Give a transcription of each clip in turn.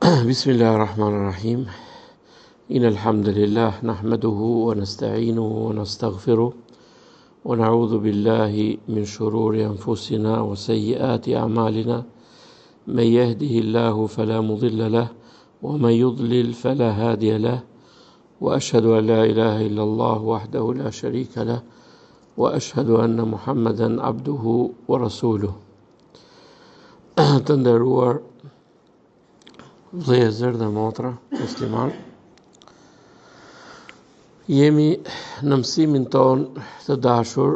بسم الله الرحمن الرحيم إن الحمد لله نحمده ونستعينه ونستغفره ونعوذ بالله من شرور أنفسنا وسيئات أعمالنا من يهده الله فلا مضل له ومن يضلل فلا هادي له وأشهد أن لا إله إلا الله وحده لا شريك له وأشهد أن محمدا عبده ورسوله Të nderuar vëllezër dhe motra musliman, jemi në mësimin tonë të dashur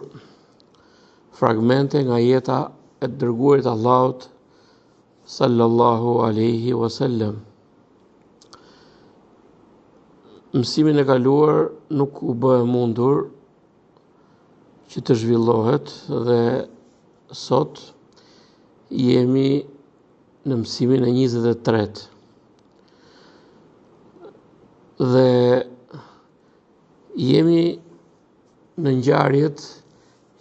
fragmente nga jeta e të dërguarit të Allahut sallallahu alaihi wasallam. Mësimin e kaluar nuk u bë e mundur që të zhvillohet dhe sot jemi në mësimin e 23. Dhe jemi në ngjarjet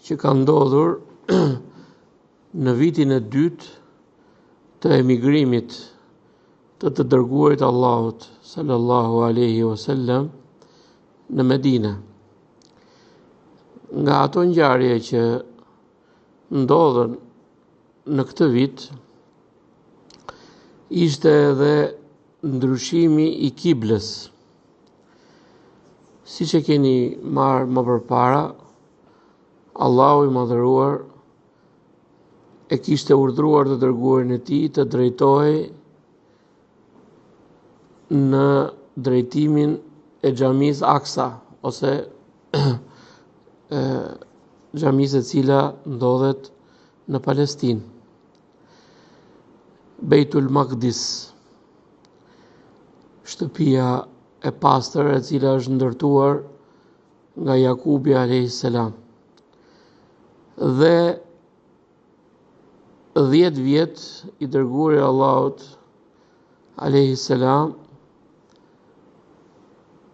që kanë ndodhur në vitin e dytë të emigrimit të të dërguarit të Allahut sallallahu alaihi wasallam në Medinë. Nga ato ngjarje që ndodhën në këtë vit ishte edhe ndryshimi i kiblës. Siç e keni marrë më përpara, Allahu i madhëruar e kishte urdhëruar të dërguarin e tij të drejtohej në drejtimin e xhamisë Aksa ose e xhamisë e cila ndodhet në Palestinë. Bejtul Makdis, shtëpia e pastër e cila është ndërtuar nga Jakubi a.s. Dhe 10 vjet i dërguari i Allahut alayhi salam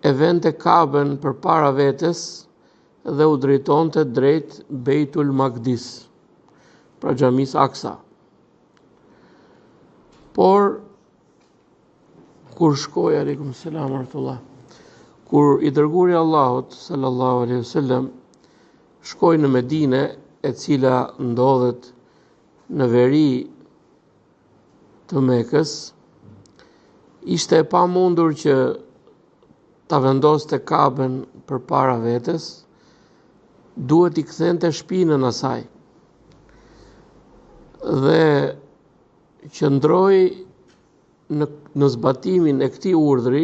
e vente Kaben përpara vetes dhe u drejtonte drejt Bejtul Makdis, pra xhamisë Aksa. Por kur shkoi alaykum selam rahmetullah, kur i dërguari i Allahut sallallahu alaihi wasallam Shkoi në Medine, e cila ndodhet në veri të Mekës, ishte e pamundur që ta vendoste Kaben përpara vetes, duhet t'i kthente shpinën asaj. Dhe qëndroi në, në zbatimin e këtij urdhri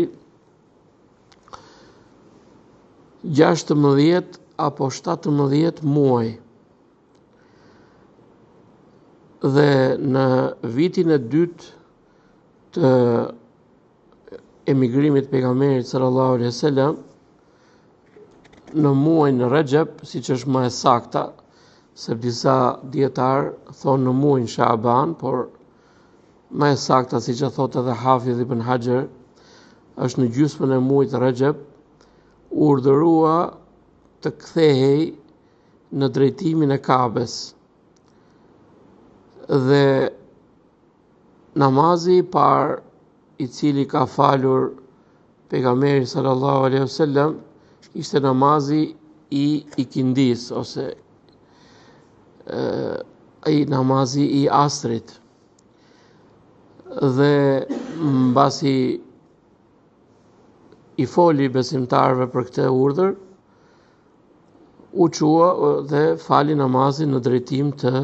16 apo 17 muaj. Dhe në vitin e dytë të emigrimit të pejgamberit sallallahu alaihi wasallam në muajin Rexhep, siç është më e sakta, se disa dijetarë thonë në muajin Shaban, por Më e sakta, siç e thotë edhe Hafidh ibn Haxher, është në gjysmën e muajit Rexhep, u urdhërua të kthehej në drejtimin e Kabes. Dhe namazi i parë i cili ka falur pejgamberi sallallahu alaihi wasallam ishte namazi i ikindisë ose ai namazi i asrit. Dhe mbasi i foli besimtarëve për këtë urdhër, u çua dhe fali namazin në drejtim të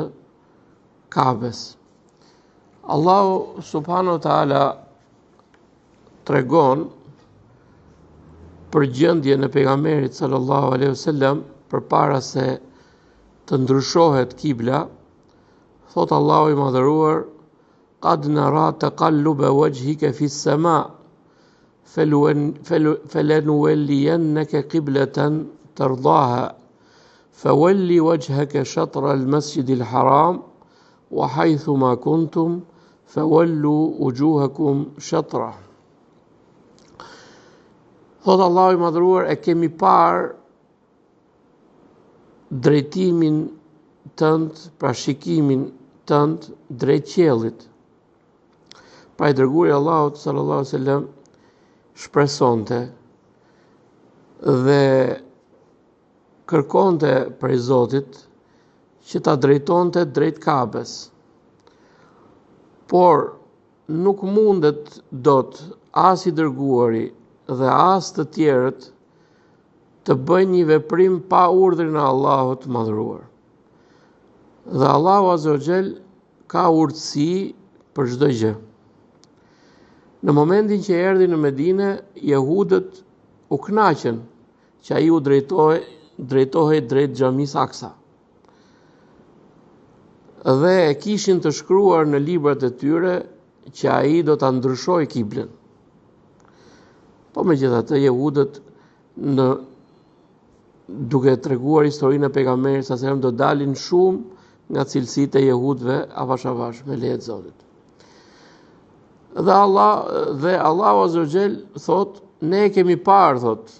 Kabes. Allahu subhanahu wa taala tregon për gjendjen e pejgamberit sallallahu alaihi wasallam përpara se të ndryshohet kibla, thotë Allahu i madhëruar, qad nara taqalluba wajhika fi as-sama falanuwalliyannaka qiblatan tardaha fawalli wajhaka shatra al-masjid al-haram wa haythu ma kuntum fawallu wujuhakum shatra. Thotë Allahu i madhëruar e kemi parë drejtimin tënd, pra shikimin tënd drejt qiellit. Pra i dërguari i Allahut sallallahu alaihi wasallam shpresonte dhe kërkonte prej Zotit që ta drejtonte drejt Kabes. Por nuk mundet dot as i dërguari dhe as të tjerët të bëjnë një veprim pa urdhrin e Allahut të madhëruar. Dhe Allahu Azza wa Jall ka urtësi për çdo gjë. Në momentin që erdhi në Medine, jehudët u kënaqën që ai u drejtohej drejtohej drejt xhamisë Aksa. Dhe e kishin të shkruar në librat e tyre që ai do ta ndryshojë kiblën. Po megjithatë jehudët në duke treguar historinë e pejgamberit sallallahu alajhi wasallam do dalin shumë nga cilësitë e jehudëve avash avash me leje të Zotit. Dhe Allah dhe Allahu Azza wa Jall thotë ne e kemi parë thotë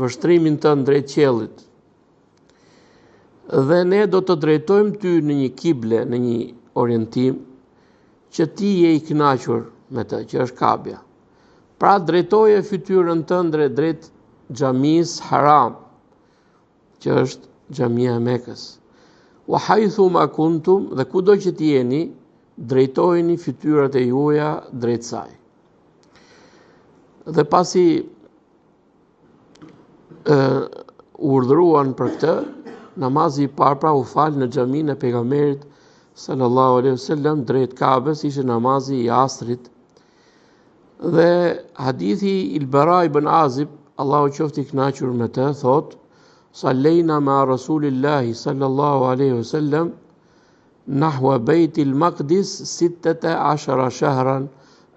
vështrimin tënd drejt qiellit. Dhe ne do të drejtojmë ty në një kible, në një orientim që ti je i kënaqur me të, që është Kabja. Pra drejtoje fytyrën tënde drejt xhamisë Haram, që është xhamia e Mekës. Wa haythu ma kuntum dhe kudo që të jeni, drejtojini fytyrat e juaja drejt saj. Dhe pasi e, u urdhëruan për këtë, namazi i parë pra u fal në xhaminë e pejgamberit sallallahu alaihi wasallam drejt Kabes ishte namazi i asrit Dhe hadithi i El-Bara ibn Azib, Allahu qoftë i kënaqur me të, thotë: "Sallejna ma Rasulillahi sallallahu alaihi wasallam nahwa Bejt al-Maqdis 16 shahran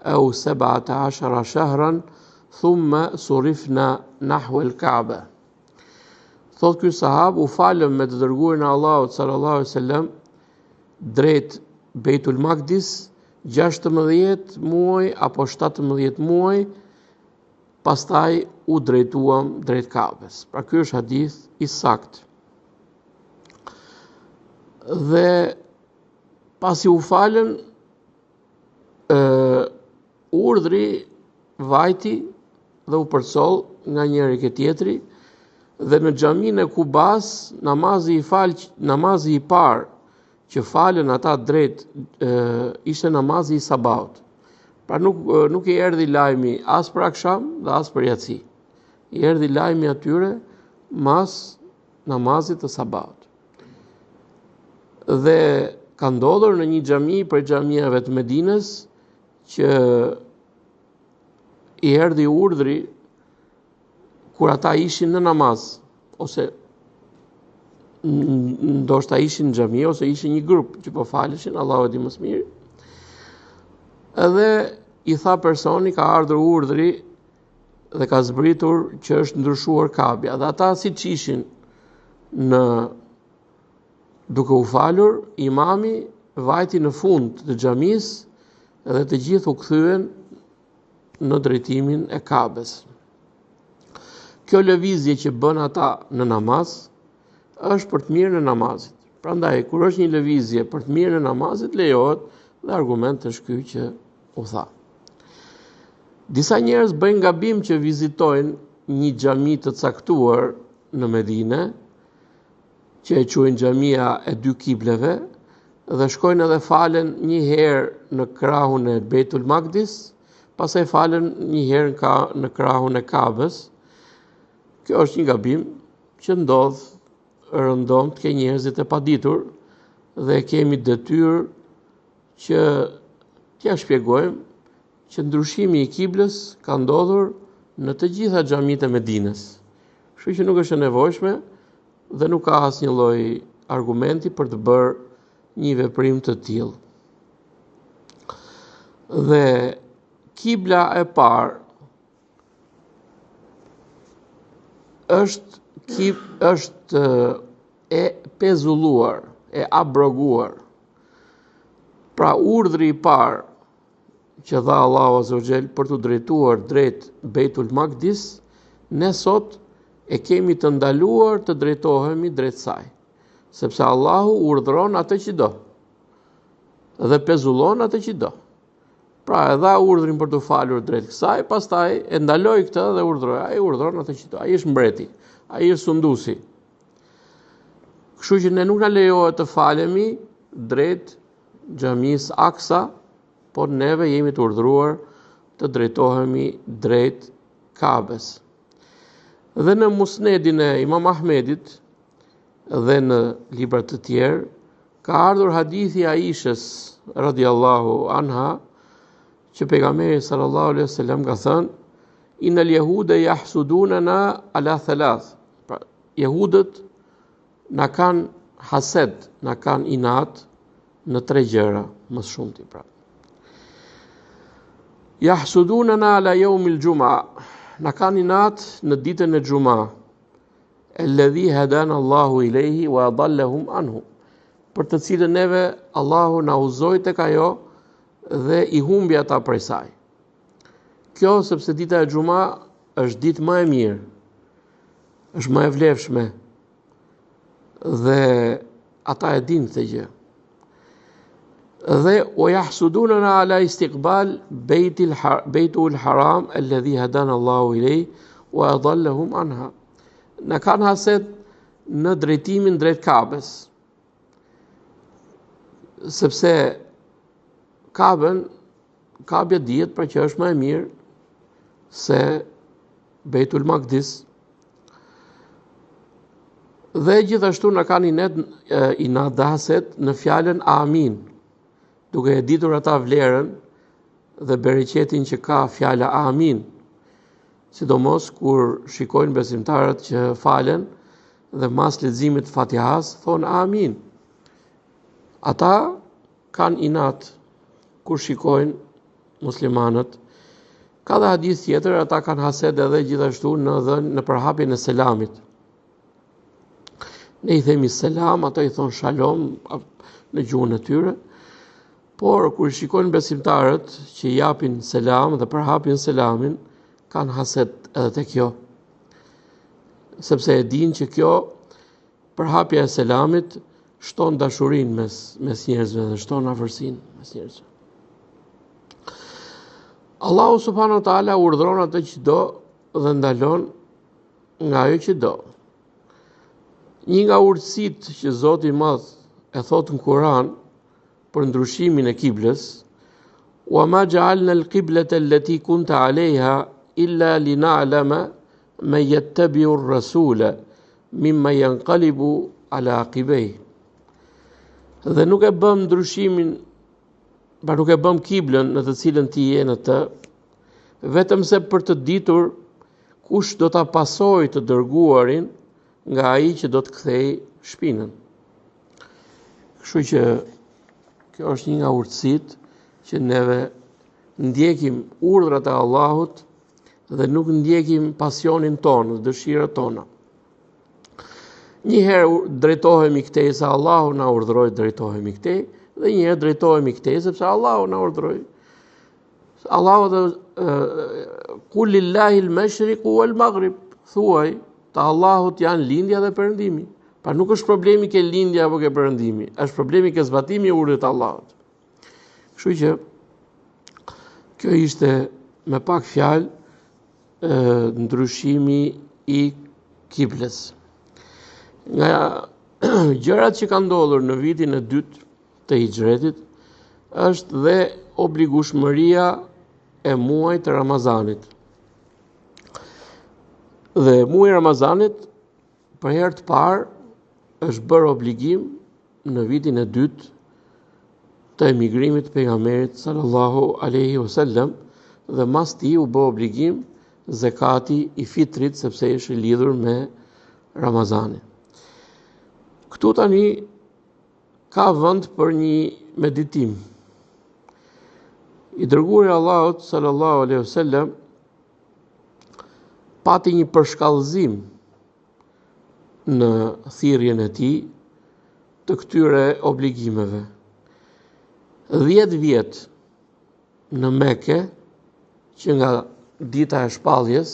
au 17 shahran thumma surifna nahwa al-Ka'ba." Thotë ky sahab u falëm me të dërguarin e Allahut sallallahu alaihi wasallam drejt Bejtul Makdis 16 muaj apo 17 muaj, pastaj u drejtuam drejt Kabes. Pra ky është hadith i saktë. Dhe pasi u falën ë urdhri vajti dhe u përcoll nga njëri ke tjetri dhe në xhaminë e Kubas namazi i fal namazi i parë që falën ata drejt e, ishte namazi i sabahut. Pra nuk nuk i erdhi lajmi as për aksham dhe as për jaci. I erdhi lajmi atyre mas namazit të sabahut. Dhe ka ndodhur në një xhami prej xhamiave të Medinës që i erdhi urdhri kur ata ishin në namaz ose ndoshta ishin në xhami ose ishin një grup që po faleshin, Allahu e di më së miri. Edhe i tha personi ka ardhur urdhri dhe ka zbritur që është ndryshuar kabja. Dhe ata siç ishin në duke u falur, imami vajti në fund të xhamisë dhe të gjithë u kthyen në drejtimin e Kabes. Kjo lëvizje që bënë ata në namaz është për të mirën e namazit. Prandaj kur është një lëvizje për të mirën e namazit lejohet dhe argument është ky që u tha. Disa njerëz bëjnë gabim që vizitojnë një xhami të caktuar në Medine, që e quajnë xhamia e dy kibleve dhe shkojnë edhe falen një herë në krahun e Bejtul Makdis, pastaj falen një herë në, ka, në krahun e Kabes. Kjo është një gabim që ndodh rëndom te njerëzit e paditur dhe kemi detyrë që t'ia shpjegojmë që ndryshimi i kiblës ka ndodhur në të gjitha xhamitë e Medinës. Kështu që nuk është e nevojshme dhe nuk ka asnjë lloj argumenti për të bërë një veprim të tillë. Dhe kibla e parë është kib, është e pezulluar, e abroguar. Pra urdhri i parë që dha Allahu Azza wa Jall për t'u drejtuar drejt Bejtul Makdis, ne sot e kemi të ndaluar të drejtohemi drejt saj, sepse Allahu urdhëron atë që do dhe pezullon atë që do. Pra e dha urdhrin për t'u falur drejt kësaj, pastaj e ndaloi këtë dhe urdhëroi. Ai urdhëron atë që do. Ai është mbreti. Ai është sunduesi. Kështu që ne nuk na lejohet të falemi drejt xhamisë Aksa, por neve jemi të urdhëruar të drejtohemi drejt Kabes. Dhe në Musnedin e Imam Ahmedit dhe në libra të tjerë ka ardhur hadithi i Aishës radiallahu anha që pejgamberi sallallahu alaihi wasallam ka thënë innal yahuda yahsudunana ala thalath. Pra, jehudët na kanë hased, na kanë inat në tre gjëra më së shumti pra. Yahsudunana ala yawmil jum'a. Na kanë inat në ditën e xhuma. Alladhi hadana Allahu ilayhi wa adallahum anhu. Për të cilën neve Allahu na udhëzoi tek ajo dhe i humbi ata prej saj. Kjo sepse dita e xhuma është ditë më e mirë. Është më e vlefshme. Dhe ata e dinë këtë gjë. Dhe wa yahsudunana ala istiqbal bejtil bejtul haram alladhi hadana Allahu ilayhi wa adallahum anha. Na kanë haset në drejtimin drejt Kabes. Sepse Kaben Kabja dihet pra që është më e mirë se Bejtul Makdis. Dhe gjithashtu na kanë inat, inat dhe haset në fjalën Amin, duke e ditur ata vlerën dhe bereqetin që ka fjala Amin, sidomos kur shikojnë besimtarët që falen dhe mas leximit të Fatihas thonë Amin. Ata kanë inat kur shikojnë muslimanët. Ka dhe hadith tjetër, ata kanë haset edhe gjithashtu në dhën në përhapjen e selamit. Ne i themi selam, ata i thonë shalom në gjuhën e tyre. Por kur shikojnë besimtarët që japin selam dhe përhapin selamin, kanë haset edhe te kjo. Sepse e dinë që kjo Përhapja e selamit shton dashurinë mes mes njerëzve dhe shton afërsinë mes njerëzve. Allahu subhanahu wa taala urdhëron atë që do dhe ndalon nga ajo që do. Një nga urtësitë që Zoti i Madh e thotë në Kur'an për ndryshimin e kiblës, wa ma ja'alna al-qiblata allati kunta 'alayha illa lina'lama men yattabi'u ar-rasula mimma yanqalibu ala aqibay. Dhe nuk e bëmë ndryshimin, pra nuk e bëmë kiblën në të cilën ti je në të, vetëm se për të ditur kush do ta pasojë të dërguarin nga ai që do të kthejë shpinën. Kështu që kjo është një nga urtësitë që neve ndjekim urdhrat e Allahut dhe nuk ndjekim pasionin tonë, dëshirat tona. Një herë drejtohemi këtej se Allahu na urdhëroi drejtohemi këtej dhe një herë drejtohemi këtej sepse Allahu na urdhëroi. Allahu dhe kul lillahi al-mashriq wal maghrib thuaj të Allahut janë lindja dhe perëndimi. Pra nuk është problemi ke lindja apo ke perëndimi, është problemi ke zbatimi i urdhrit të Allahut. Kështu që kjo ishte me pak fjalë ndryshimi i kiblës. Nga gjërat që kanë ndodhur në vitin e dytë të hixhretit është dhe obligueshmëria e muajit të Ramazanit. Dhe muaji i Ramazanit për herë të parë është bërë obligim në vitin e dytë të emigrimit të pejgamberit sallallahu alaihi wasallam dhe mas tij u bë obligim zekati i fitrit sepse ishte lidhur me Ramazanin. Këtu tani ka vend për një meditim. I dërguari i Allahut sallallahu alaihi wasallam pati një përshkallëzim në thirrjen e tij të këtyre obligimeve. 10 vjet në Mekë, që nga dita e shpalljes,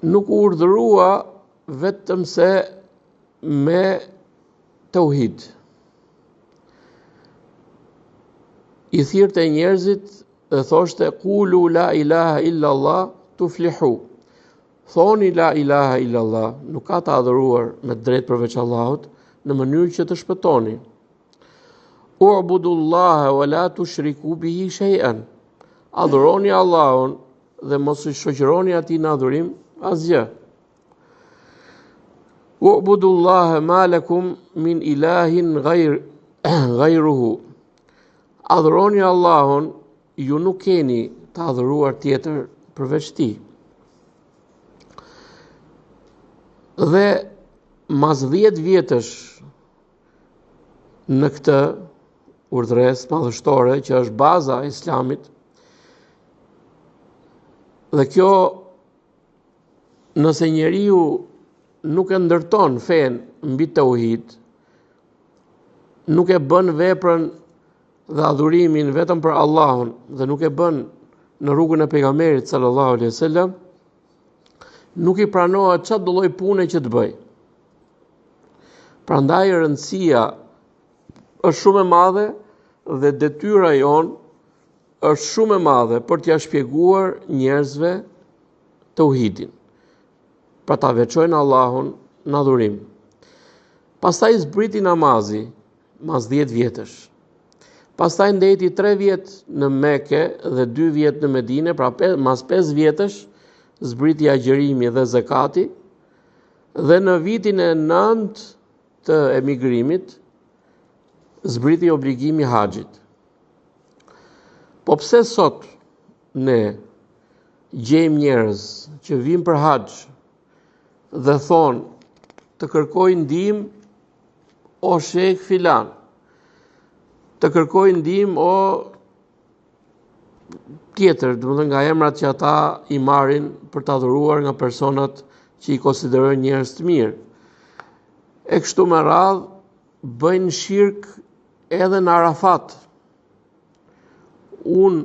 nuk u urdhërua vetëm se me teuhid. I thirrte njerëzit dhe thoshte kulu la ilaha illa Allah tuflihu. Thoni la ilaha illa Allah, nuk ka të adhuruar me të drejtë përveç Allahut, në mënyrë që të shpëtoni. U'budullaha wa la tushriku bihi shay'an. Adhuroni Allahun dhe mos i shoqëroni atij në adhurim asgjë. U'budullaha ma lakum min ilahin ghayr ghayruhu. Adhuroni Allahun, ju nuk keni të adhuruar tjetër përveç tij. Dhe mas 10 vjetësh në këtë urdhëresë madhështore që është baza e islamit, dhe kjo nëse njeriu nuk e ndërton fenë mbi teuhid, nuk e bën veprën dhe adhurimin vetëm për Allahun dhe nuk e bën në rrugën e pejgamberit sallallahu alaihi wasallam, nuk i pranohet çfarëdo lloj pune që të bëjë. Prandaj rëndësia është shumë e madhe dhe detyra jonë është shumë e madhe për t'ia shpjeguar njerëzve teuhidin. Pra ta veçojnë Allahun në adhurim. Pastaj zbriti namazi mas 10 vjetësh. Pastaj ndejti 3 vjet në Mekë dhe 2 vjet në Medine, pra pe, mas 5 vjetësh zbriti agjërimi dhe zekati. Dhe në vitin e 9 të emigrimit zbriti obligimi i haxhit. Po pse sot ne gjejmë njerëz që vijnë për haxh dhe thonë të kërkoj ndihmë o shejh filan, të kërkoj ndihmë o tjetër, domethënë nga emrat që ata i marrin për të adhuruar nga personat që i konsiderojnë njerëz të mirë. E kështu me radhë bëjnë shirk edhe në Arafat. Unë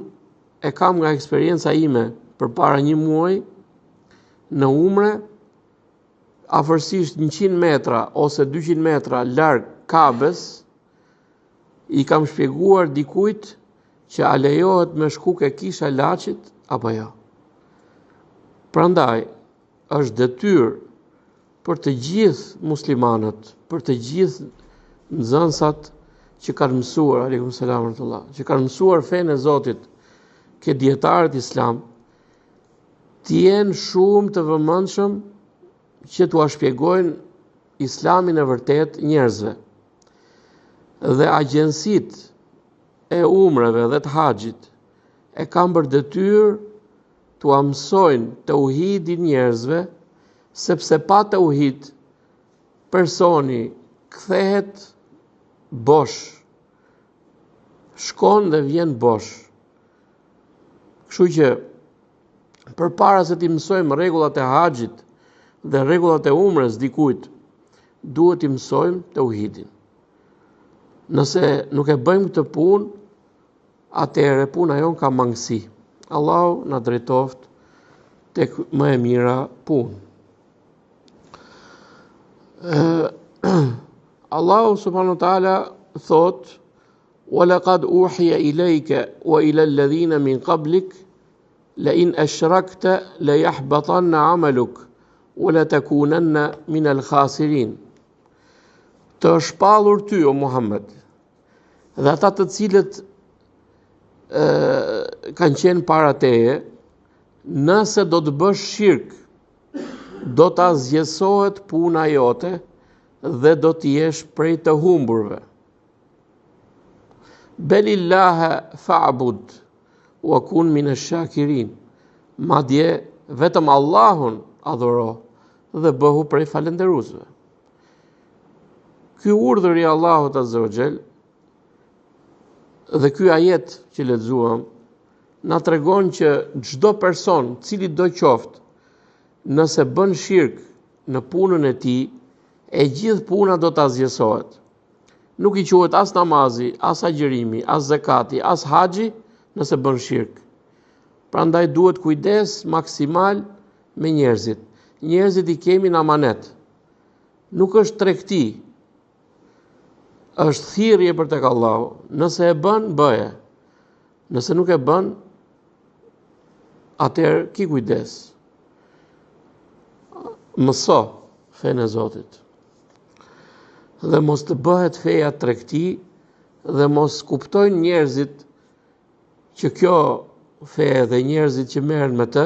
e kam nga eksperienca ime përpara një muaj në Umre, afërsisht 100 metra ose 200 metra larg Kabes, i kam shpjeguar dikujt që a lejohet me shku ke kisha e Laçit apo jo. Prandaj është detyrë për të gjithë muslimanët, për të gjithë nxënësat që kanë mësuar, alejkum selam rahmetullah, që kanë mësuar fenë e Zotit, ke dijetarët islam, të jenë shumë të vëmendshëm që t'ua shpjegojnë islamin e vërtetë njerëzve. Dhe agjencitë e umreve dhe të haxhit e kanë për detyrë t'ua mësojnë teuhidin njerëzve, sepse pa teuhid personi kthehet bosh, shkon dhe vjen bosh. Kështu që përpara se t'i mësojmë rregullat e haxhit dhe rregullat e umrës dikujt, duhet t'i mësojmë teuhidin. Nëse nuk e bëjmë këtë punë, atëherë puna jonë ka mangësi. Allahu na drejtoftë tek më e mira punë. Allahu subhanahu wa taala thotë wa laqad uhiya ilayka wa ila alladhina min qablik la in ashrakta la yahbatanna 'amaluk wa la takunanna min al-khasirin. Të është shpallur ty o Muhammed Dhe ata të cilët e, kanë qenë para teje, nëse do të bësh shirk, do të asgjësohet puna jote dhe do të jesh prej të humburve. Belillahe fa'bud, wa kun mine shakirin, madje vetëm Allahun adhuro dhe bëhu prej falënderuesve. Ky urdhër i Allahut Azza wa Jall dhe ky ajet që lexuam na tregon që çdo person, cilido qoftë, nëse bën shirk në punën e tij, e gjithë puna do të asgjësohet. Nuk i quhet as namazi, as agjërimi, as zekati, as haxhi nëse bën shirk. Prandaj duhet kujdes maksimal me njerëzit. Njerëzit i kemi në amanet. Nuk është tregti. Është thirrje për tek Allahu. Nëse e bën, bëje. Nëse nuk e bën, atëherë ki kujdes. Mëso fenë e Zotit. Dhe mos të bëhet feja tregti dhe mos kuptojnë njerëzit që kjo fe dhe njerëzit që merren me të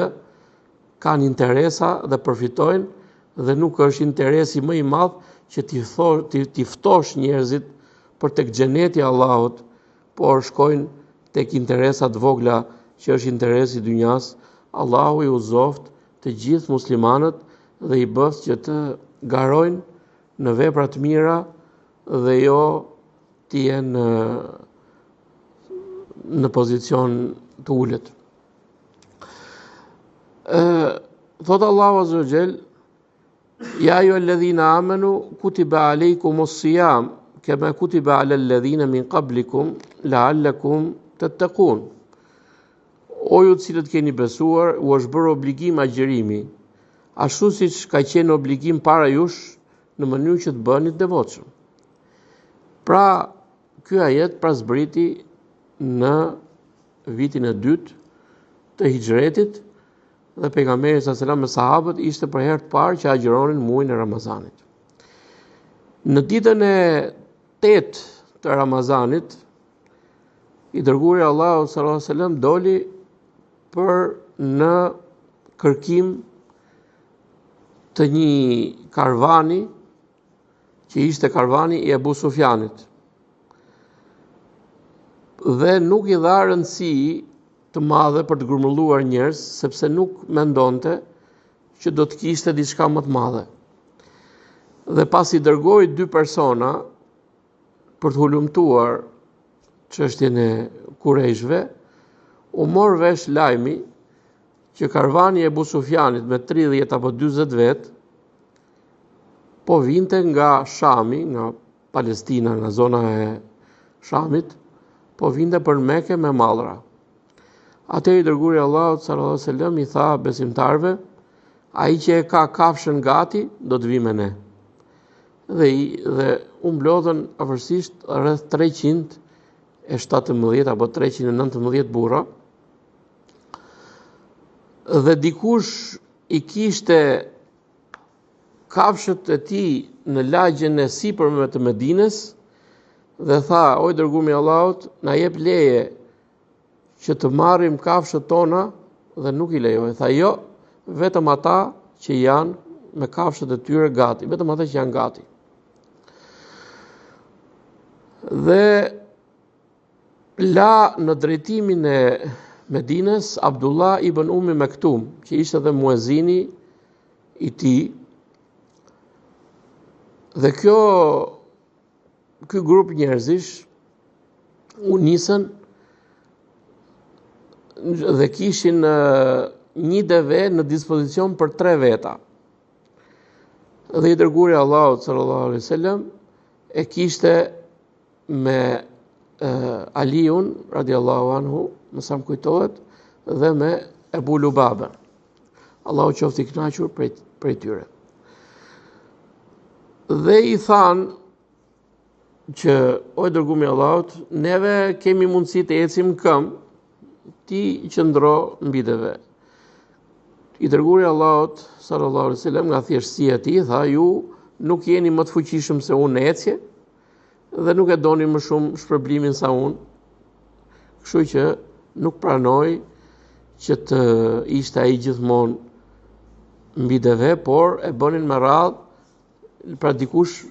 kanë interesa dhe përfitojnë dhe nuk është interesi më i madh që t'i tho, t'i, t'i ftosh njerëzit për tek xheneti i Allahut, por shkojnë tek interesa të vogla që është interesi i dynjas. Allahu i udhëzoftë të gjithë muslimanët dhe i bëftë që të garojnë në vepra të mira dhe jo të jenë në pozicion të ulët. Ë thotë Allahu Azza wa Jall Ja ejjuhel-ledhina amenu kutiba alejkumus sijam kema kutiba alel-ledhina min kablikum lealekum tettekun. O ju të cilët keni besuar, u është bërë obligim agjërimi, ashtu siç ka qenë obligim para jush në mënyrë që të bëheni të devotshëm. Pra, ky ajet pra zbriti në vitin e dytë të hixhretit dhe pejgamberi sallallahu alajhi wasallam me sahabët ishte për herë të parë që agjëronin muajin e Ramazanit. Në ditën e 8 të Ramazanit, i dërguari i Allahut sallallahu alajhi wasallam doli për në kërkim të një karvani që ishte karvani i Ebu Sufjanit. Dhe nuk i dha rëndësi të madhe për të grumbulluar njerëz, sepse nuk mendonte që do të kishte diçka më të madhe. Dhe pasi dërgoi dy persona për të hulumtuar çështjen e Kurejshve, u mor vesh lajmi që karvani i Ebu Sufjanit me 30 apo 40 vetë po vinte nga Shami, nga Palestina, nga zona e Shamit, po vinte për në Meke me mallra. Atëherë i dërguari i Allahut sallallahu alaihi wasallam i tha besimtarëve, ai që e ka kafshën gati do të vijë me ne. Dhe i, dhe u mblodhën afërsisht rreth 317 apo 319 burra. Dhe dikush i kishte kafshët e tij në lagjen e sipërme të Medines dhe tha, o i dërgumi i Allahut, na jep leje që të marrim kafshët tona dhe nuk i lejoi. Tha, jo, vetëm ata që janë me kafshët e tyre gati, vetëm ata që janë gati. Dhe La në drejtimin e Medines Abdullah ibn Umi Mektum, që ishte dhe muezini i tij. Dhe kjo ky grup njerëzish u nisën dhe kishin një deve në dispozicion për tre veta. Dhe i dërguari i Allahut sallallahu alaihi wasallam e kishte me Aliun radiallahu anhu, me sa më kujtohet, dhe me Ebu Lubabën. Allahu qoftë i kënaqur prej prej tyre. Dhe i thanë që o i dërgumi i Allahut, neve kemi mundësi të ecim në këmbë, ti qëndro mbi deve. I dërguari i Allahut sallallahu alaihi wasallam nga thjeshtësia e tij tha ju nuk jeni më të fuqishëm se unë në ecje, dhe nuk e doni më shumë shpërblimin sa unë. Kështu që nuk pranoi që të ishte ai gjithmonë mbi deve, por e bënin me radhë, pra dikush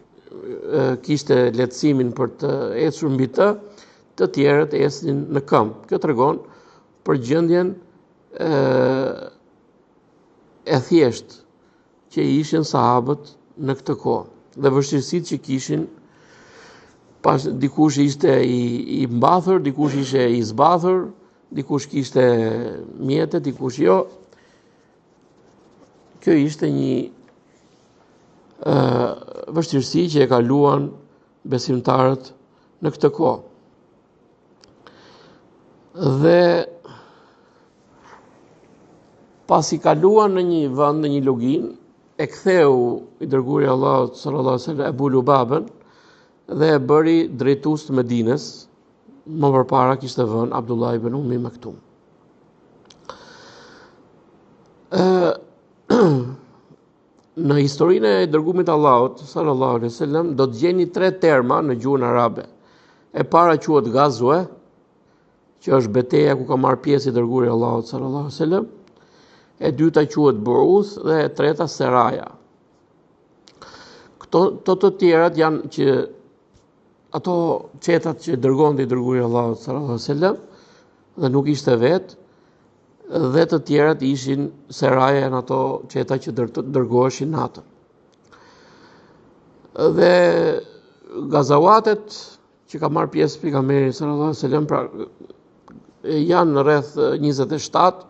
kishte lehtësimin për të ecur mbi të, të tjerët ecnin në këmbë. Kjo tregon për gjendjen e, e thjeshtë që ishin sahabët në këtë kohë dhe vështirësitë që kishin pas dikush ishte i, i mbathur, dikush ishte i zbathur, dikush kishte mjete, dikush jo. Kjo ishte një ë vështirësi që e kaluan besimtarët në këtë kohë. Dhe pasi kaluan në një vend, në një luginë, e ktheu i dërguari i Allahut sallallahu alaihi wasallam Ebu Lubabën dhe e bëri drejtues të Medinës. Më përpara kishte vënë Abdullah ibn Ummi Maktum. Ë në historinë e dërgumit të Allahut sallallahu alaihi wasallam do të gjeni tre terma në gjuhën arabe. E para quhet gazwe, që është beteja ku ka marrë pjesë i dërguari i Allahut sallallahu alaihi wasallam. E dyta quhet buuth dhe e treta seraja. Këto të, të tjerat janë që ato çetat që dërgonte i dërguari i Allahut sallallahu alaihi wasallam dhe nuk ishte vetë dhe të tjerat ishin seraja janë ato çeta që dërgoheshin natën. Dhe gazawatet që ka marrë pjesë pejgamberi sallallahu alaihi wasallam pra janë rreth 27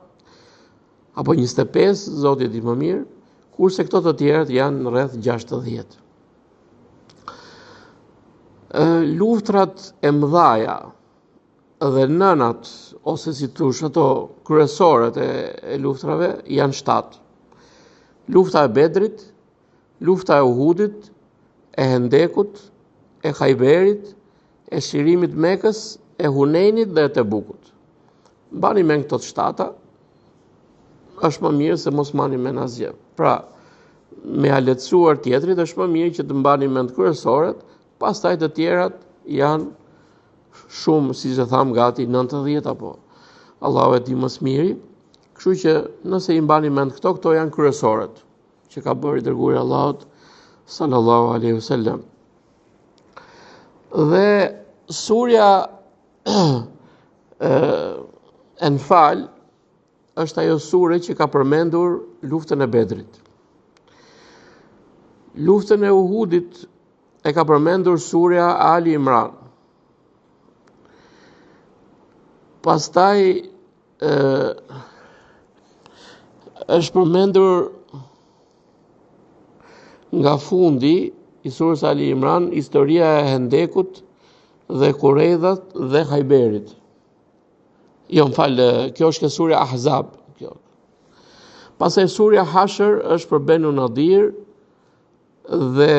apo 25, Zoti e di më mirë, kurse këto të tjerat janë rreth 60. Luftrat e mëdhaja dhe nënat ose si t'thush ato kryesoret e, e luftrave janë 7. Lufta e Bedrit, Lufta e Uhudit, e Hendekut, e Hajberit, e çlirimit të Mekës, e Hunejnit dhe e Tebukut. Mbani mend këto të shtata, është më mirë se mos mbani mend asgjë. Pra, me ia lehtësuar tjetrit është më mirë që të mbani mend kryesoret, pastaj të tjerat janë shumë, siç e thamë, gati 90 apo Allahu e di më së miri. Kështu që nëse i mbani mend këto, këto janë kryesoret. që ka bërë i dërguari i Allahut sallallahu alaihi wasallam. Dhe surja Enfal është ajo sure që ka përmendur luftën e Bedrit. Luftën e Uhudit e ka përmendur surja Ali Imran. Pastaj ë është përmendur nga fundi i surës Ali Imran historia e Hendekut dhe Kurejdhat dhe Hajberit. Jo, më fal, kjo është ke surja Ahzab, kjo. Pastaj surja Hashr është për Benu Nadir dhe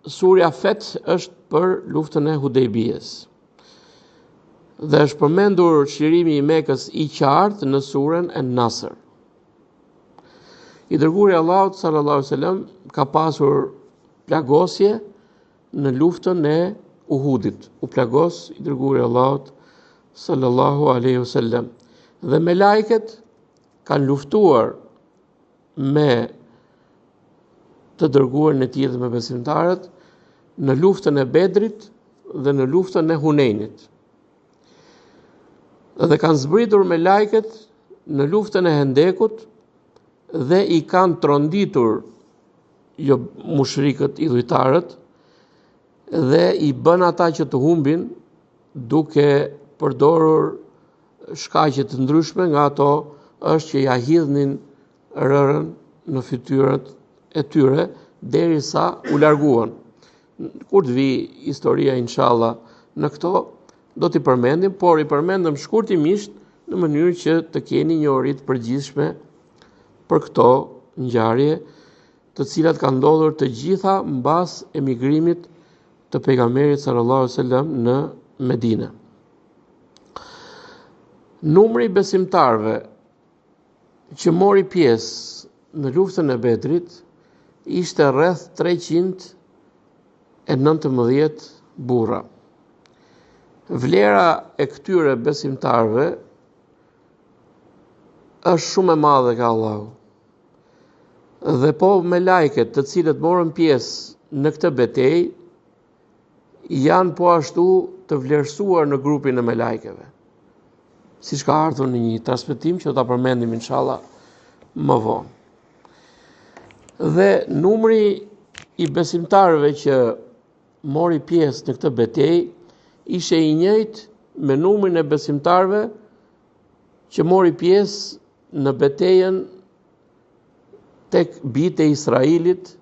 Surja Feth është për luftën e Hudejbijes. Dhe është përmendur çlirimi i Mekës i qartë në suren En-Nasr. I dërguari i Allahut sallallahu alaihi wasallam ka pasur plagosje në luftën e Uhudit. U plagos i dërguari i Allahut sallallahu alaihi wasallam. Dhe melajket kanë luftuar me të dërguarin e tij dhe me besimtarët në luftën e Bedrit dhe në luftën e Hunejnit. Dhe kanë zbritur melajket në luftën e Hendekut dhe i kanë tronditur jo mushrikët idhujtarët dhe i bënë ata që të humbin duke përdorur shkaqe të ndryshme nga ato është që ia hidhnin rërën në fytyrat e tyre derisa u larguan. Kur të vijë historia inshallah në këto do t'i përmendim, por i përmendëm shkurtimisht në mënyrë që të keni njohuri të përgjithshme për këto ngjarje, të cilat kanë ndodhur të gjitha mbas emigrimit të pejgamberit sallallahu alajhi wasallam në Medinë. Numri i besimtarëve që mori pjesë në luftën e Bedrit ishte rreth 319 burra. Vlera e këtyre besimtarëve është shumë e madhe ke Allahu. Dhe po melajket të cilët morën pjesë në këtë betejë janë po ashtu të vlerësuar në grupin e melajkeve. Siç ka ardhur në një transmetim që do ta përmendim inshallah më vonë. Dhe numri i besimtarëve që mori pjesë në këtë betejë ishte i njëjtë me numrin e besimtarëve që mori pjesë në betejën tek bijtë e Israilit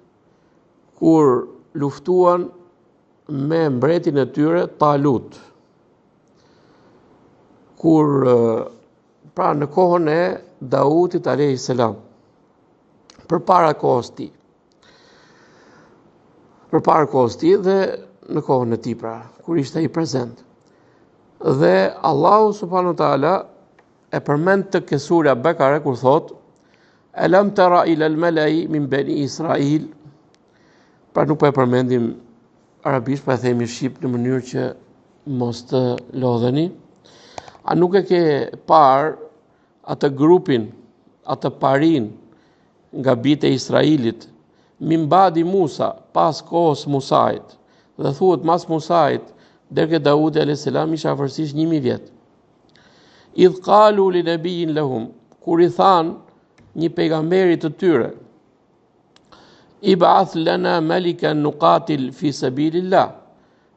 kur luftuan me mbretin e tyre Talut. Kur pra në kohën e Dautit alayhi salam, përpara kohës tij. Përpara kohës tij dhe në kohën e tij pra, kur ishte ai prezent. Dhe Allahu subhanahu wa taala e përmend te surja Bekare kur thotë Elam tera ila al-malai min bani Israil. Pra nuk po e përmendim arabisht, po e themi shqip në mënyrë që mos të lodheni. A nuk e ke parë atë grupin, atë parinë nga bijtë e Israilit, min badi Musa, pas kohës Musait, dhe thuhet mas Musait, deri ke Daudi a.s. ishe afërsisht 1000 vjet. Idh kalu li nebijin lehum, kur i thanë një pejgamberi të tyre, Ib'ath lena meliken nukatil fi sebilillah,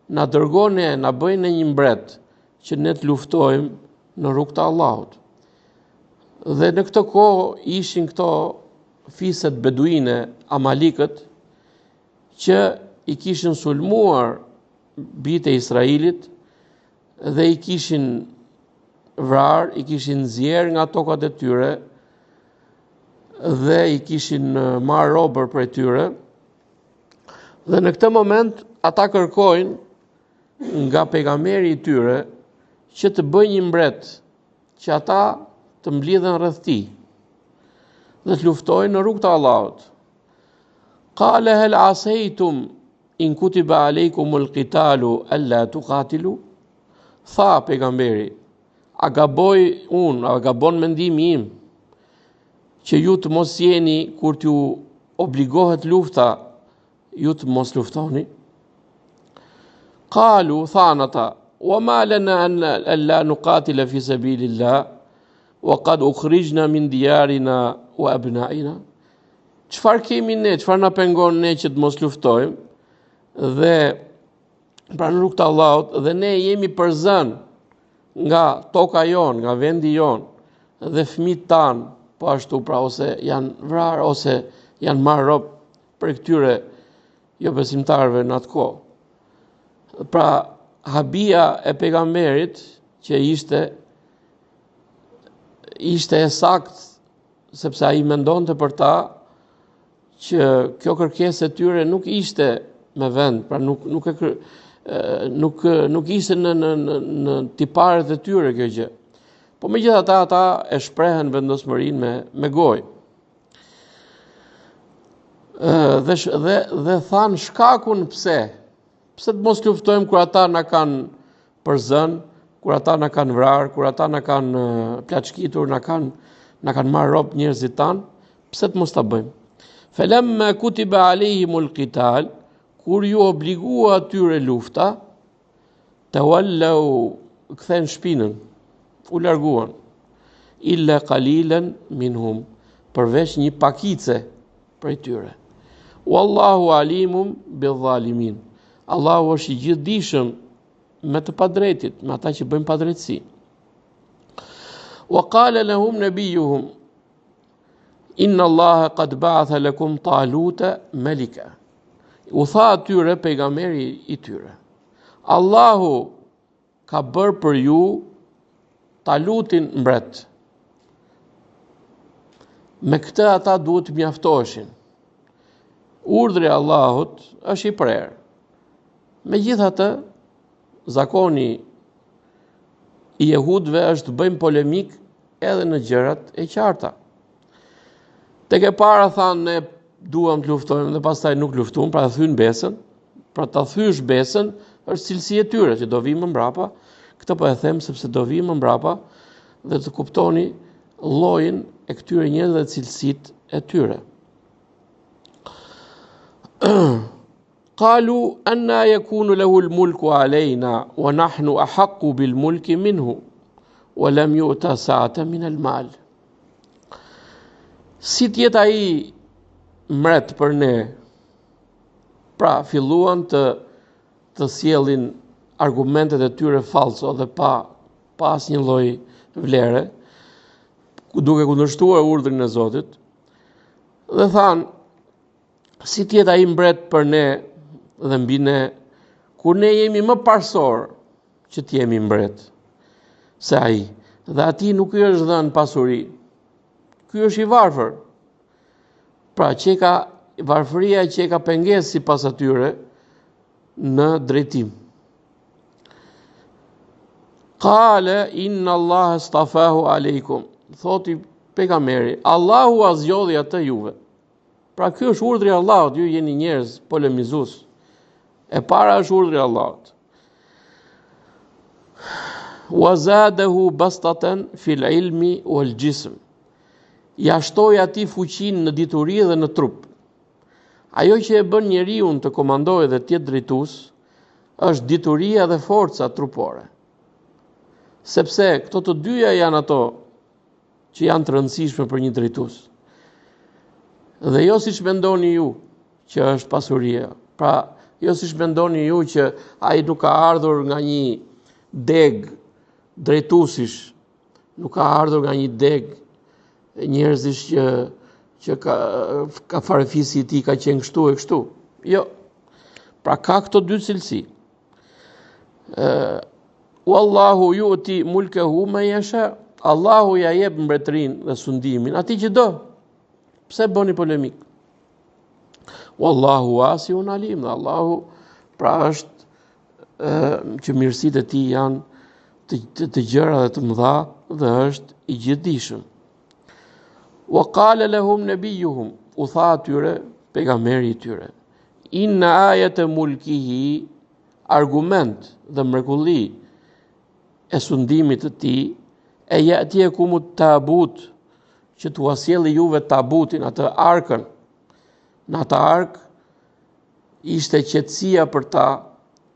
na dërgo ne, na bëj ne një mbret, që ne të luftojmë në rrugë të Allahut. Dhe në këtë kohë ishin këto fiset beduine, amalikët, që i kishin sulmuar bijtë e Israilit dhe i kishin vrarë, i kishin nxjerrë nga tokat e tyre dhe i kishin marrë robër prej tyre. Dhe në këtë moment ata kërkojnë nga pejgamberi i tyre që të bëjë një mbret që ata të mblidhen rreth tij dhe të luftojnë në rrugë të Allahut. Kale hel asejtum in kutiba alejkumul qitalu alla tuqatilu? Tha pejgamberi, a gaboj unë, a gabon mendimi im që ju të mos jeni kur t'ju obligohet lufta ju të mos luftoni? Kalu, thanë ata, wa ma lena en la nukatile fi sebilillah, wa kad ukhrijna min dijarina wa ebnaina. Çfarë kemi ne, çfarë na pengon ne që të mos luftojmë, dhe pra në rrugë të Allahut, dhe ne jemi përzënë nga toka jonë, nga vendi jonë, dhe fëmijët tanë, po ashtu pra ose janë vrarë, ose janë marrë rob, prej këtyre jobesimtarëve në atë kohë. Pra, habia e pejgamberit që ishte ishte e saktë sepse ai mendonte për ta që kjo kërkesë e tyre nuk ishte me vend, pra nuk nuk e kër, nuk nuk ishte në në në në tiparet e tyre kjo gjë. Po megjithatë ata e shprehën vendosmërinë me me gojë. Dhe dhe dhe thanë shkakun pse? Pse të mos luftojmë kur ata na kanë përzënë, kur ata na kanë vrarë, kur ata na kanë plaçkitur, na kanë na kanë marrë rob njerëzit tanë, pse të mos ta bëjmë? Felemma kutiba alejhimul qital, kur iu obligua atyre lufta, Tawallau kthyen shpinën, u larguan. Illa qalilan minhum, përveç një pakice prej tyre. Wallahu alimum bidh-dhalimin. Allahu është i gjithëdijshëm me të padrejtit, me ata që bëjnë padrejtësi. Wa qala lahum nabiyuhum Inna Allaha qad ba'atha lakum Taluta malika. U tha atyre pejgamberi i tyre. Allahu ka bërë për ju Talutin mbret. Me këtë ata duhet të mjaftoheshin. Urdhri i Allahut është i prerë. Megjithatë, zakoni i jehudëve është të bëjnë polemikë edhe në gjërat e qarta. Tek e para thanë ne duam të luftojmë dhe pastaj nuk luftuam, pra thyen besën. Pra ta thyesh besën është cilësi e tyre që do vijmë mbrapa. Këtë po e them sepse do vijmë mbrapa dhe të kuptoni llojin e këtyre njerëzve dhe cilësitë e tyre. Qalu anna yakunu lahu al-mulku alejna wa nahnu ahaqqu bil mulki minhu wa lam yu'ta sa'atan min al-mal. Si të jetë ai mbret për ne? Pra filluan të të sjellin argumentet e tyre fallco dhe pa pa asnjë lloj vlere, duke kundërshtuar urdhrin e Zotit. Dhe thanë, Si të jetë ai mbret për ne dhe mbi ne, kur ne jemi më parësorë që të jemi mbret se ai, dhe atij nuk i është dhënë pasuri. Ky është i varfër. Pra qeka varfëria qeka pengesë sipas atyre në drejtim. Kale inna Allahe stafahu alejkum. Thotë pejgamberi, Allahu ua zgjodhi atë juve. Pra ky është urdhri i Allahut, ju jeni njerëz polemizues. E para është urdhri i Allahut. Wa zadahu bastatan fil ilmi wal jism. Ia shtoi atij fuqinë në dituri dhe në trup. Ajo që e bën njeriun të komandojë dhe të jetë drejtues është dituria dhe forca trupore. Sepse këto të dyja janë ato që janë të rëndësishme për një drejtues. Dhe jo siç mendoni ju që është pasuria. Pra, jo siç mendoni ju që ai nuk ka ardhur nga një degë drejtuesish, nuk ka ardhur nga një degë njerëzish që që ka ka farefisi i tij ka qenë kështu e kështu. Jo. Pra ka këto dy cilësi. Ë Wallahu yu'ti mulkahu man yasha. Allahu ia jep mbretërinë dhe sundimin atij që do. Pse bëni polemikë? Wallahu wasiun alim. Dhe Allahu pra është ë që mirësitë e tij janë të, të, të gjëra dhe të mëdha dhe është i gjithëdijshëm. Wa qala lahum nabiyuhum, u tha atyre pejgamberi i tyre. Inna ayata mulkihi argument dhe mrekulli e sundimit të tij, en ja'tijekumut tabut, që t'ua sjelli juve tabutin, atë arkën. Në atë arkë ishte qetësia për ta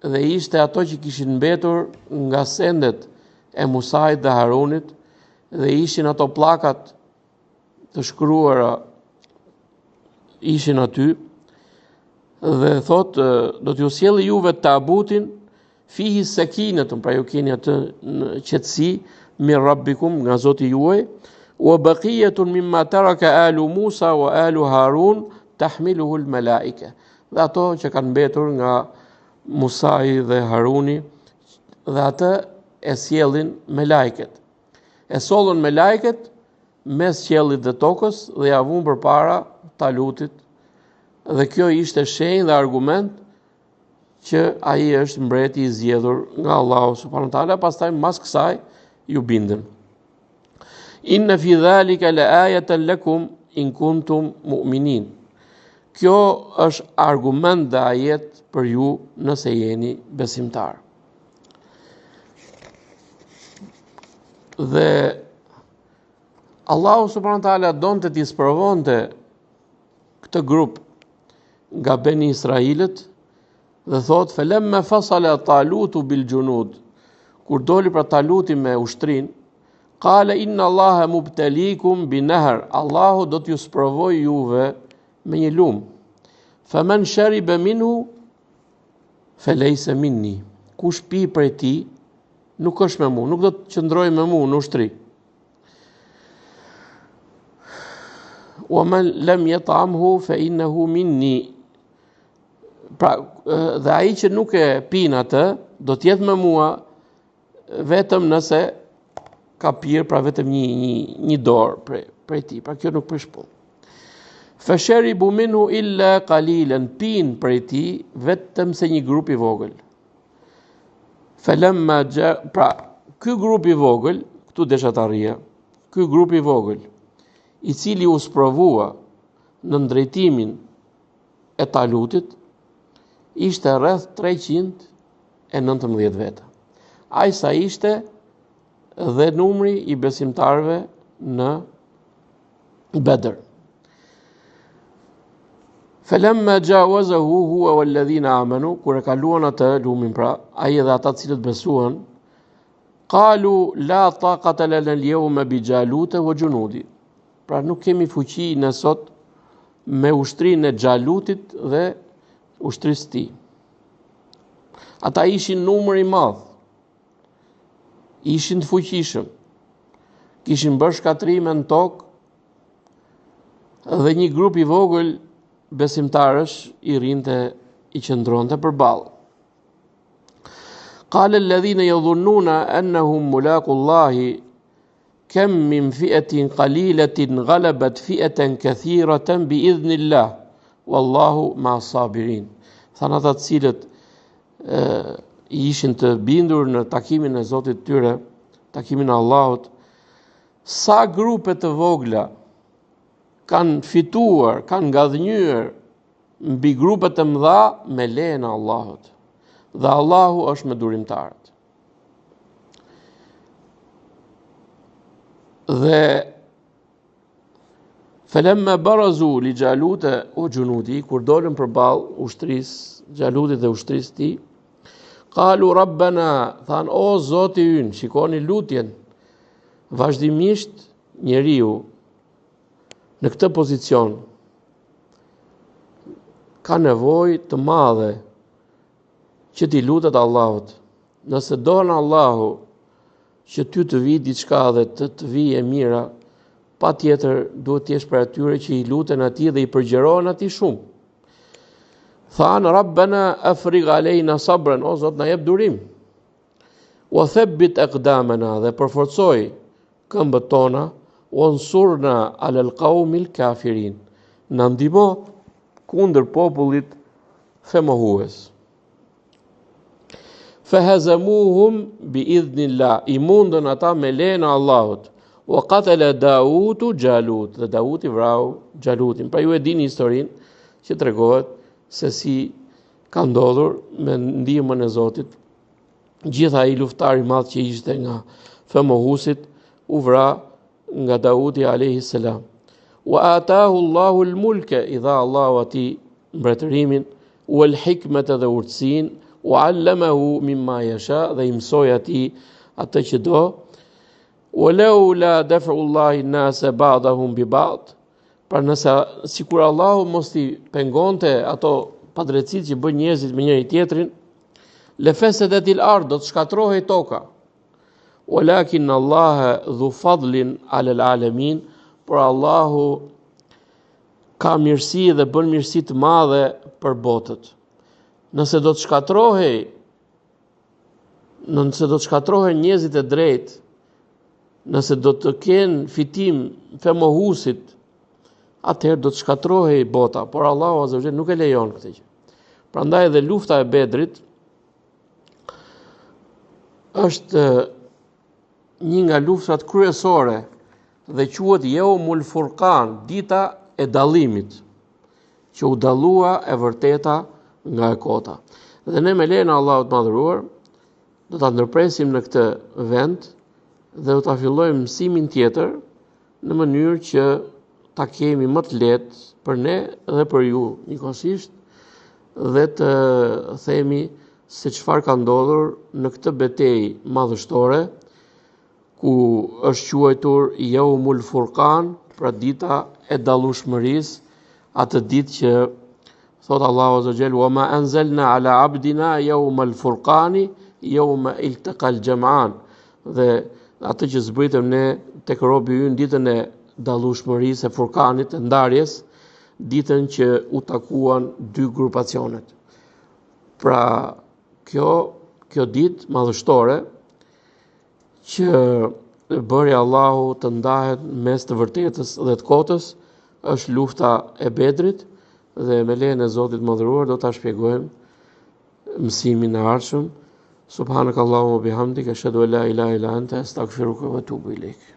dhe ishte ato që kishin mbetur nga sendet e Musait dhe Harunit dhe ishin ato pllakat të shkruara ishin aty dhe thotë do t'ju sjelli juve tabutin fihi sekinetun pra ju keni atë në qetësi min rabbikum nga Zoti juaj wa baqiyatun mimma taraka alu Musa wa alu Harun tahmiluhu al malaika dhe ato që kanë mbetur nga Musai dhe Haruni dhe atë e sjellin melaiket E sollën melaiket mes qiellit dhe tokës dhe ia vunë përpara Talutit. Dhe kjo ishte shenjë dhe argument që ai është mbreti i zgjedhur nga Allahu subhanahu wa taala, pastaj mas kësaj iu bindën. Inna fi dhalika la ayatan lakum in kuntum mu'minin. Kjo është argument dhe ajet për ju nëse jeni besimtarë. Dhe Allahu subhanahu wa taala donte t'i sprovonte këtë grup nga Beni Israilët dhe thotë felemma fasala Talutu bil junud kur doli pra Taluti me ushtrinë qala inna Allaha mubtalikum bi nahr Allahu do t'ju sprovojë juve me një lum faman shariba minhu Felejse minni, kush pi prej tij, nuk është me mu, nuk do të qëndrojë me mu në ushtri. Wa men lem jet'amhu fe innehu minni. Pra, dhe ai që nuk e pin atë, do të jetë me mua vetëm nëse ka pirë pra vetëm një një një dorë prej prej tij, pra kjo nuk prish punë. Fe sheribu minhu illa qalilan pin prej tij vetëm se një grup i vogël. Felemma gja, pra ky grup i vogël, këtu desha të arrija, ky grup i vogël, i cili u sprovua nën drejtimin e Talutit, ishte rreth 319 veta. Aq sa ishte dhe numri i besimtarëve në Bedër. Felemma xhawazahu huwa walladhina amanu, kur e kaluan atë lumin pra, ai edhe ata të cilët besuan, qalu la taqata lana al-yawma bi Jaluta wa junudi. Pra nuk kemi fuqi ne sot me ushtrinë e Xhalutit dhe ushtrisë së tij. Ata ishin numër i madh. Ishin të fuqishëm. Kishin bërë shkatërrime në tokë dhe një grup i vogël besimtarësh i rrinte i qëndronte përballë. Qala alladhina yadhunnuna annahum mulaqu Allahi Kem min fi'atin qalilatin ghalabat fi'atan kathiratan bi idhnillah wallahu ma sabirin. Thanë ata të cilët e, ishin të bindur në takimin e Zotit të tyre, takimin e Allahut, sa grupe të vogla kanë fituar, kanë ngadhënjyer mbi grupe të mëdha me lejen e Allahut. Dhe Allahu është me durimtarët. Dhe Felemma barazu li Xhalute ue xhunudihi, kur dolën përballë ushtrisë, Xhalutit dhe ushtrisë tij, kalu rabbena, thanë, o zoti ynë, shikoni lutjen, vazhdimisht njeriu në këtë pozicion, ka nevojë të madhe që t'i lutet Allahut. Nëse don Allahu që ty të vijë diçka dhe të të vijë e mira, patjetër duhet të jesh prej atyre që i luten atij dhe i përgjërohen atij shumë. Thanë Rabbena afrigh alejna sabran, o Zot na jep durim. Wa thabbit aqdamana dhe përforcoji këmbët tona, wansurna ala alqaumil kafirin. Na ndihmo kundër popullit femohues. Fehezemuhum bi idhnillah, i mundën ata me lejen e Allahut. Wa qatala Daudu Jalut, dhe Dauti vrau Jalutin. Pra ju e dini historinë që tregohet se si ka ndodhur me ndihmën e Zotit. Gjithë ai luftëtar i madh që ishte nga femohuesit u vra nga Dauti alayhi salam. Wa atahu Allahu al-mulka, i dha Allahu atij mbretërimin, wal hikmete dhe urtësinë, wa allamahu mimma yasha dhe i mësoi atij atë që do. Wa laula daf'u Allahi an-nasa ba'dahum bi ba'd. Pra nëse sikur Allahu mos t'i pengonte ato padrejtësitë që bëjnë njerëzit me njëri tjetrin, le fesedetil ard do të shkatërrohej toka. Walakin Allaha dhu fadlin ala al-alamin, por Allahu ka mirësi dhe bën mirësi të madhe për botët. Nëse do të shkatërrohej, nëse do të shkatërrohen njerëzit e drejtë, nëse do të kenë fitim femohuesit, atëherë do të shkatërrohej bota, por Allahu azza wa nuk e lejon këtë gjë. Prandaj edhe lufta e Bedrit është një nga luftrat kryesore dhe quhet Jeumul Furkan, dita e dallimit, që u dallua e vërteta nga e kota. Dhe ne me lejen e Allahut të madhëruar, do ta ndërpresim në këtë vend dhe do ta fillojmë mësimin tjetër në mënyrë që ta kemi më të lehtë për ne dhe për ju njëkohësisht dhe të themi se çfarë ka ndodhur në këtë betejë madhështore ku është quajtur Jeumul Furkan, pra dita e dallueshmërisë, atë ditë që thotë Allahu Azza Jall, "Wa ma anzalna ala abdina yawmal furqani yawma iltaqal jam'an." Dhe atë që zbritëm ne tek robi ynë ditën e dallueshmërisë e furkanit të ndarjes, ditën që u takuan dy grupacionet. Pra, kjo kjo ditë madhështore që bëri Allahu të ndahet mes të vërtetës dhe të kotës, është lufta e Bedrit dhe me lejen e Zotit të Madhëruar do ta shpjegojmë mësimin e ardhshëm. Subhanakallahumma bihamdika ashhadu an la ilaha illa anta astaghfiruka wa atubu ilaik.